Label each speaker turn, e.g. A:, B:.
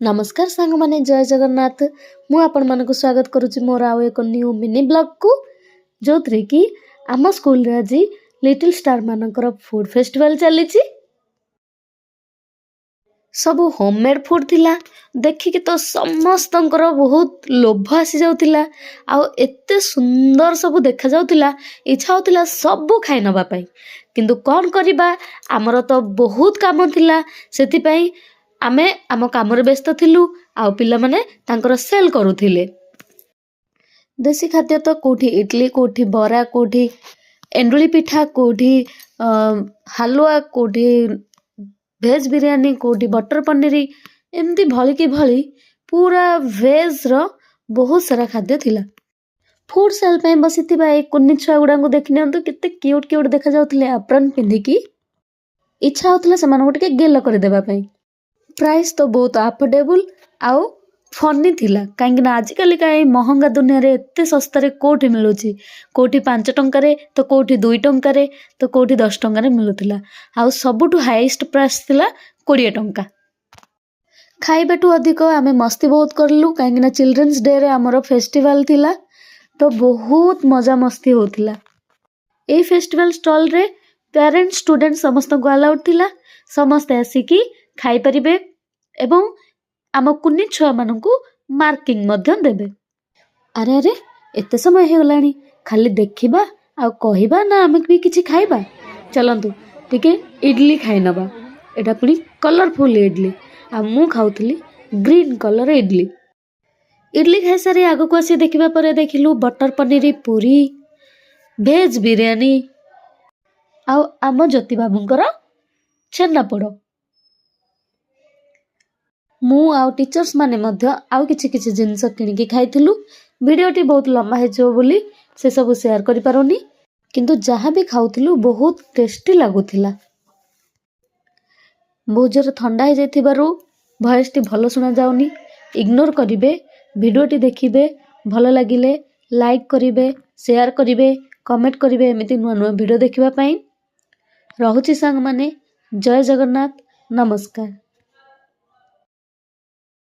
A: ନମସ୍କାର ସାଙ୍ଗମାନେ, ଜୟ ଜଗନ୍ନାଥ। ମୁଁ ଆପଣମାନଙ୍କୁ ସ୍ୱାଗତ କରୁଛି ମୋର ଆଉ ଏକ ନ୍ୟୁ ମିନି ବ୍ଲଗ୍କୁ, ଯେଉଁଥିରେ କି ଆମ ସ୍କୁଲରେ ଆଜି ଲିଟିଲ୍ ଷ୍ଟାରମାନଙ୍କର ଫୁଡ଼୍ ଫେଷ୍ଟିଭାଲ୍ ଚାଲିଛି। ସବୁ ହୋମମେଡ଼୍ ଫୁଡ଼୍ ଥିଲା। ଦେଖିକି ତ ସମସ୍ତଙ୍କର ବହୁତ ଲୋଭ ଆସିଯାଉଥିଲା ଆଉ ଏତେ ସୁନ୍ଦର ସବୁ ଦେଖାଯାଉଥିଲା, ଇଚ୍ଛା ହେଉଥିଲା ସବୁ ଖାଇ ନେବା ପାଇଁ। କିନ୍ତୁ କ'ଣ କରିବା, ଆମର ତ ବହୁତ କାମ ଥିଲା। ସେଥିପାଇଁ ଆମେ ଆମ କାମରେ ବ୍ୟସ୍ତ ଥିଲୁ ଆଉ ପିଲାମାନେ ତାଙ୍କର ସେଲ୍ କରୁଥିଲେ। ଦେଶୀ ଖାଦ୍ୟ ତ କେଉଁଠି ଇଡ଼ଲି, କେଉଁଠି ବରା, କେଉଁଠି ଏଣ୍ଡୁଳି ପିଠା, କେଉଁଠି ହାଲୁଆ, କେଉଁଠି ଭେଜ୍ ବିରିୟାନୀ, କେଉଁଠି ବଟର୍ ପନିର, ଏମିତି ଭଳିକି ଭଳି ପୁରା ଭେଜ୍ର ବହୁତ ସାରା ଖାଦ୍ୟ ଥିଲା। ଫୁଡ଼୍ ସେଲ୍ ପାଇଁ ବସିଥିବା ଏଇ କୁନି ଛୁଆ ଗୁଡ଼ାଙ୍କୁ ଦେଖି ନିଅନ୍ତୁ, କେତେ କ୍ୟୁଟ୍ କ୍ୟୁଟ୍ ଦେଖାଯାଉଥିଲେ ଆପ୍ରନ୍ ପିନ୍ଧିକି। ଇଚ୍ଛା ହେଉଥିଲା ସେମାନଙ୍କୁ ଟିକେ ଗେଲ କରିଦେବା ପାଇଁ। ପ୍ରାଇସ୍ ତ ବହୁତ ଆଫୋର୍ଡେବୁଲ୍ ଆଉ ଫନି ଥିଲା, କାହିଁକିନା ଆଜିକାଲି କାହିଁ ମହଙ୍ଗା ଦୁନିଆରେ ଏତେ ଶସ୍ତାରେ କେଉଁଠି ମିଳୁଛି? କେଉଁଠି 5 ଟଙ୍କାରେ ତ କେଉଁଠି 2 ଟଙ୍କାରେ ତ କେଉଁଠି 10 ଟଙ୍କାରେ ମିଳୁଥିଲା। ଆଉ ସବୁଠୁ ହାଇଏଷ୍ଟ ପ୍ରାଇସ୍ ଥିଲା 20 ଟଙ୍କା। ଖାଇବାଠୁ ଅଧିକ ଆମେ ମସ୍ତି ବହୁତ କରିଲୁ, କାହିଁକିନା ଚିଲଡ୍ରେନ୍ସ ଡେରେ ଆମର ଫେଷ୍ଟିଭାଲ୍ ଥିଲା, ତ ବହୁତ ମଜାମସ୍ତି ହେଉଥିଲା। ଏଇ ଫେଷ୍ଟିଭାଲ୍ ଷ୍ଟଲ୍ରେ ପ୍ୟାରେଣ୍ଟ, ଷ୍ଟୁଡେଣ୍ଟ ସମସ୍ତଙ୍କୁ ଆଲାଉଡ଼୍ ଥିଲା। ସମସ୍ତେ ଆସିକି ଖାଇପାରିବେ ଏବଂ ଆମ କୁନି ଛୁଆମାନଙ୍କୁ ମାର୍କିଂ ମଧ୍ୟ ଦେବେ। ଆରେ ଆରେ, ଏତେ ସମୟ ହେଇଗଲାଣି, ଖାଲି ଦେଖିବା ଆଉ କହିବା ନା ଆମେ ବି କିଛି ଖାଇବା? ଚାଲନ୍ତୁ, ଟିକେ ଇଡ଼ଲି ଖାଇନେବା। ଏଇଟା ପୁଣି କଲରଫୁଲ୍ ଇଡ଼ଲି ଆଉ ମୁଁ ଖାଉଥିଲି ଗ୍ରୀନ୍ କଲର୍ ଇଡ଼ଲି। ଇଡ଼ଲି ଖାଇସାରି ଆଗକୁ ଆସି ଦେଖିବା ପରେ ଦେଖିଲୁ ବଟର୍ ପନିର, ପୁରୀ, ଭେଜ୍ ବିରିୟାନୀ ଆଉ ଆମ ଜ୍ୟୋତି ବାବୁଙ୍କର ଛେନାପୋଡ଼। ମୁଁ ଆଉ ଟିଚର୍ସ ମାନେ ମଧ୍ୟ ଆଉ କିଛି କିଛି ଜିନିଷ କିଣିକି ଖାଇଥିଲୁ। ଭିଡ଼ିଓଟି ବହୁତ ଲମ୍ବା ହେଇଯିବ ବୋଲି ସେସବୁ ସେୟାର କରିପାରୁନି, କିନ୍ତୁ ଯାହା ବି ଖାଉଥିଲୁ ବହୁତ ଟେଷ୍ଟି ଲାଗୁଥିଲା। ବହୁତ ଜୋରେ ଥଣ୍ଡା ହେଇଯାଇଥିବାରୁ ଭଏସ୍ଟି ଭଲ ଶୁଣାଯାଉନି, ଇଗ୍ନୋର କରିବେ। ଭିଡ଼ିଓଟି ଦେଖିବେ, ଭଲ ଲାଗିଲେ ଲାଇକ୍ କରିବେ, ସେୟାର କରିବେ, କମେଣ୍ଟ କରିବେ ଏମିତି ନୂଆ ନୂଆ ଭିଡ଼ିଓ ଦେଖିବା ପାଇଁ। ରହୁଛି ସାଙ୍ଗମାନେ, ଜୟ ଜଗନ୍ନାଥ, ନମସ୍କାର।